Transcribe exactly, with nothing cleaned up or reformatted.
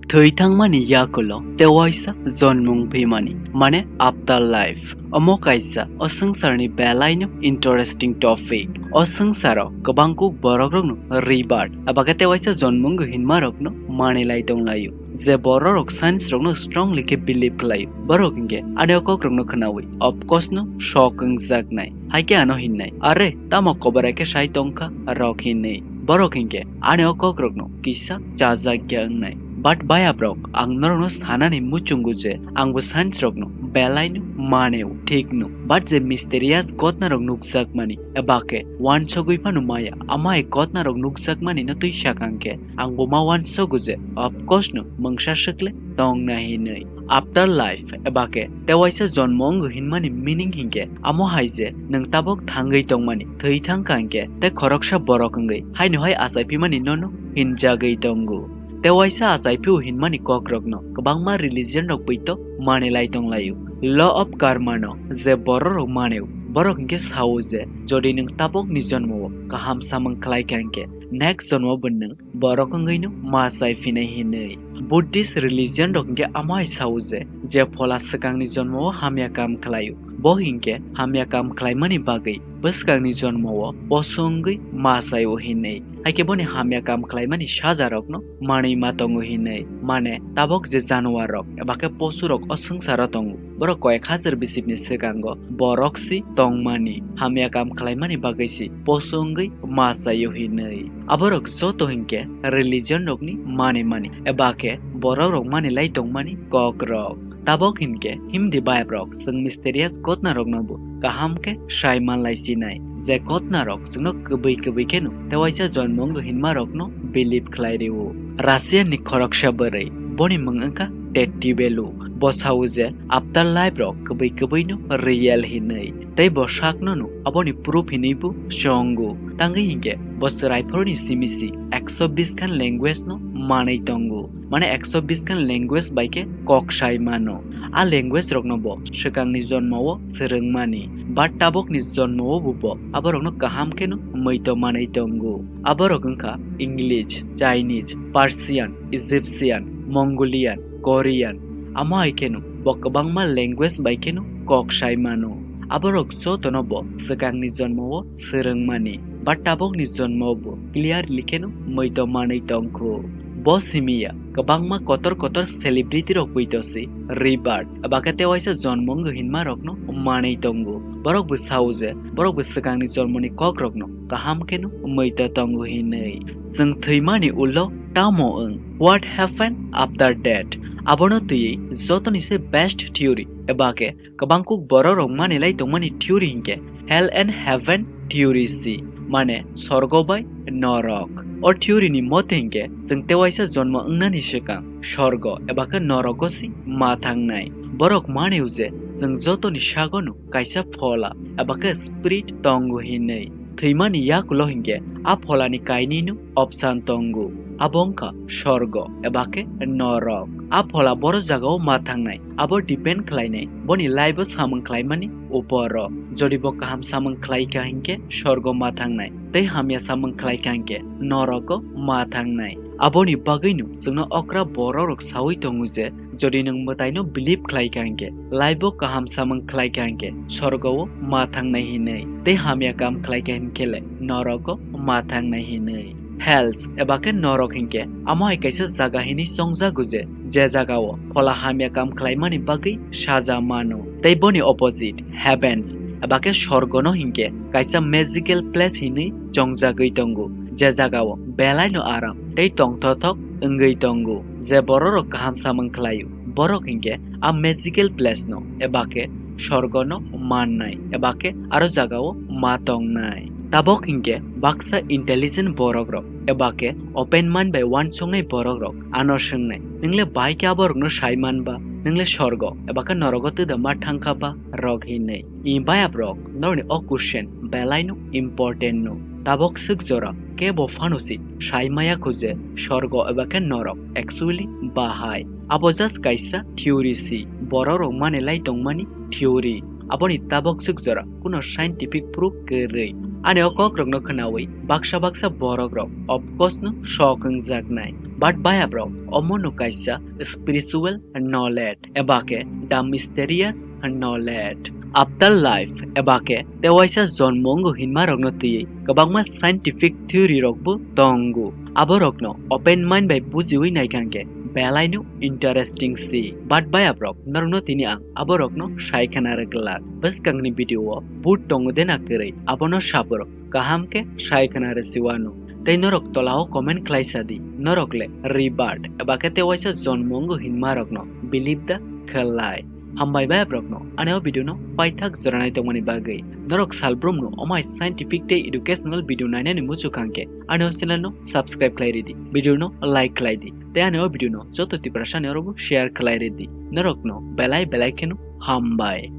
Thwi thangmani yakulo tewaisa jonmung phimani, mane after life. Omo kaisa o swngcharni belaino interesting topic. O swngcharo kwbang kuk borokrokno rebirth, eba khe tewaisa jonmung hinmarokno manwi lai tonglaio. Je bororok science rokno strongly khe believe khlaio, borok hinkhe ani o kokrokno khnaui of course no shock wngjaknai. Hai khe ano hinnai, "Are, tamo kobora khe sai tongkha?" rok hinwi. Borok hinkhe ani o kokrokno kisa chajakya wngnai. But bayabrok, ang norokno sanani muchungo je angbo science rokno belaino maneo, thikno. But je mysterious gotnarok nukjakmani, eba khe wansogwi phano maya, amai gotnarok nukjakmani no twi sakang khe, angbo ma wansogo je, of course no mungsa swkle tongna hinwi. After life, eba khe tewaisa jonmo wngo hinmani meaning hinkhe amo hai je nwng tabok thangwi tongmani, thwi thangkha hinkhe tei khoroksa borok wngwi haino hai achai phimani nono hinjagwi tongo. Tewaisa achai phio hinmani kokrokno kwbangma religion rok poito manwi lai tonglaio. Law of karma no je bororok manio, borok hinkhe sao je jodi nwng tabokni jonmo o kaham samung khlaikha hinkhe next jonmo bo nwng borok wngwino ma chai phinai hinwi. Buddhist religion rok hinkhe amo hai sao je, je phola swkangni jonmo o hamya kam khlaio, bo hinkhe hamya kam khlaimani bagwi bwskangni jonmo o poso wngwi ma chaio hinwi. Hai khe boni hamya kam khlaimani saja rokno manwi ma tongo hinwi. Mane tabok je januar rok eba khe posu rok o swngcharo tongo, borok koyek hajar bisipni swkango borok si tongmani, hamya kam khlaimani bagwi si poso wngwi ma chaio hinwi. Aborok joto hinkhe religion rokni manwi mani, eba khe borok rok manwi lai tongmani kok rok. Tabok hinkhe himdi bayap rok chwng mysterious gotna rokno bo kaham khe sai man lai sinai, je gotna rok chwngno kwbwi kwbwi kheno tewaisa jonmo wngo hinma rokno believe khlai rio. Russia ni khoroksa bwrwi, boni mung wngkha Teti Belu. Bo sao je after life rok kwbwi kwbwi no real hinwi, tei bo sakno no aboni proof hinwi bo chongo. Tangwi hinkhe bo chwrai phoroni simi si ekso bish khan language no manwi tongo, mane ekso bish khan language bai khe kok sai mano. A language rokno bo swkangni jonmo o swrwngmani, but tabokni jonmo o bo aborokno kaham kheno muito manwi tongo. Aborok wngkha English, Chinese, Persian, Egyptian, Mongolian, Korean, amo hai kheno bo kwbangma language bai kheno kok sai mano. Aborok jotono bo swkangni jonmo o swrwngmani, but tabokni jonmo o bo clearly kheno muito manwi tongkho. Bo simi ya kwbangma kotor kotor celebrity rok poito si rebirth, eba khe tewaisa jonmo wngwi hinma rokno manwi tongo. Borok bo sao je, borok bo swkangni jonmoni kok rokno kaham kheno muito tongo hinwi. Chwng thwimani ulo tamo wng? What happened after death? Abono twiwi jotoni se best theory, eba khe kwbang kuk borok rok manwi lai tongmani theory hinkhe hell and heaven theory si, mane sorgo bai norok. O theory ni mote hinkhe chwng tewaisa jonmo wngnani swkang sorgo eba khe norogo si ma thangnai. Borok manwi je chwng jotoni sagono kaisa phola eba khe spirit tongo hinwi. Thwimani yakulo hinkhe a pholani kainwino option tongo, abo wngkha sorgo eba khe norok. A phola boro jagao ma thangnai, abo depend khlainai boni life o samung khlaimani uporo. Jodi bo kaham samung khlaikha hinkhe sorgo ma thangnai, tei hamya samung khlaikha hinkhe norogo ma thangnai. Aboni bagwino chwngno okra bororok saui tongo je, jodi nwng mwtaino believe khlaikha hinkhe, life o kaham samung khlaikha hinkhe sorgo o ma thangnai hinwi, tei hamya kam khlaikha hinkhele norogo ma thangnai hinwi. Hells eba khe norok hinkhe amo hai kaisa jaga hinwi chongjago je, je jagao phola hamya kam khlaimani bagwi saja mano. Tei boni opposite heavens eba khe sorgono hinkhe kaisa magical place hinwi chongjagwi tongo, je jagao belaino aram tei tongthothok wngwi tongo. Je bororok kaham samung khlaio, borok hinkhe a magical place no eba khe sorgono mannai eba khe aro jagao ma tongnai. Tabok hinkhe baksa intelligent borok rok eba khe open mind bai wansuknai borok rok ano swngnai, "Nwng le bai khe aborokno sai man ba? Nwng le sorgo eba khe norogo twida ma thangkha ba?" rok hinwi. I bayap rok, norokni o question belai no important no. Tabok swk jora kebo phano si sai maya kho je sorgo eba khe norok actually bahai. Abo just kaisa theory si, borok rok mani lai tongmani theory. Aboni tabok swk jora kuno scientific proof kwrwi. Ani o kokrokno khwnawi baksa baksa borokrok of course no shock wngjaknai. But bayabrok, omono kaisa spiritual knowledge eba khe the mysterious knowledge. After life eba khe tewaisa jonmo wngo hinmarokno twiwi kwbangma scientific theory rokbo tongo. Aborokno open mind bai bujiwi naikha hwnkhe belaino interesting si. But bayabrok, norokno tini ang aborokno sai khna rwglak. Bwskangni video o bhut tongo de na kwrwi, abono saphuru kaham khe sai khna rwsiwano. Tei norok tolao comment khlaisa di, norok le rebirth eba khe tewaisa jonmo wngo hinmarokno believe da khlai? Hambai bayabrokno ani o video no paithak joranai tongmani bagwi. Norok salbrumno omai scientific tei educational video nainani muchuk hwnkhe ani o channel no subscribe khlai ridi, video no like khlai di, tei ani o video no joto Tiprasani orobo share khlai ridi. Norokno belai belai kheno hambai.